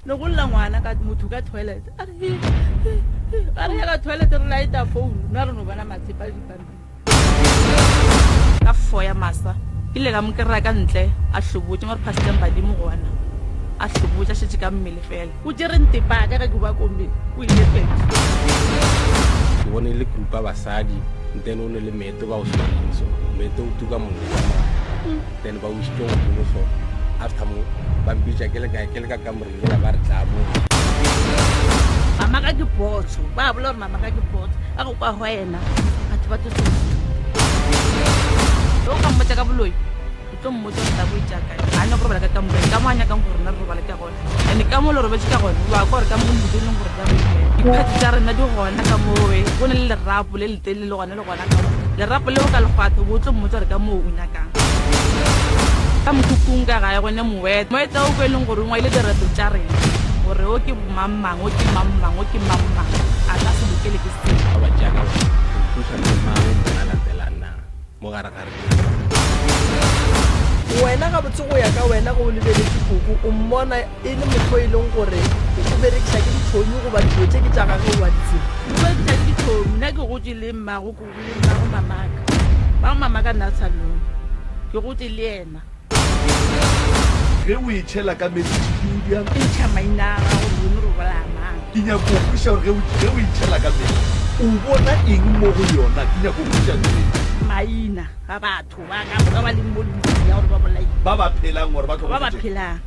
Ne go lla ngwana ka motho ka toilet. A re hi hi hi. A re ya ka toilet re lighta phone. Nna re no bona matshepe a dipampiri. Ka four ya masa ke ile ka mo kry-a ka ntle a hlobotše mare Pastor Mbadimo gona a hlobotše a šetše ka mmele fela. O tšere ntepa ya ka ge ke boa komeng o ile pele. Ke bone e le group ya basadi then o ne le meto ba o swareng so meto o tuka mollo ka mogare then ba o isitše godimo so after mo ba mpitša ke le ka ke le ka kamoreng yela ba re tla mo. Mama ka ke potso ba bolela gore mama ka ke potso a go kwa go yena batho ba tlo se o ka mmotsa ka boloi o tlo mmotsa gore tabo e tšaka a nyaka go robala ka kamoreng ka mo a nyakang gore rena re robale ka gona and ka mo le robetse ka gona wa kwa gore ka mo dilo tse e leng gore di a boimela diphathi tša rena di gona ka mowe go ne le lerapo le letelele le gona le gona ka mo lerapo leo ka lekgwatho bo tlo mmotsa gore ka moo o nyakang ka mokhukhung ka gae gone moeta moeta o ko e leng gore o ngwaile direto tša rena gore o ke mangmang o ke mangmang o ke mangmang a ka se lokele ke selo Ba ba tšea ka gore go ntloša ke mang o mongwe a latelang na mo gare ga rena. Wena gabotse go ya ka wena ge o lebeletše koko o mmona e le motho e leng gore o berekiša ke ditšhomi goba dilo tše ke tša gagwe o a di tseba? O berekiša ke ditšhomi nna ke gotše le mmago koko le mmago mamaka mmago mamaka nna a sa lone ke gotše le yena. Ge o e tšhela ka meetse tšhipi o diang? E ntšha maina a gago gore o no re o bolaya mang. Ke nyako go kweša gore ge o, ge o e tšhela ka meetse o bona eng mo go yona. Ke nyako go kweša ntho e. Maina a batho ba ka moka ba leng mo listing ya gore ba bolailwe. Ba ba phelang gore ba Ba ba hlokofetšego. phelang.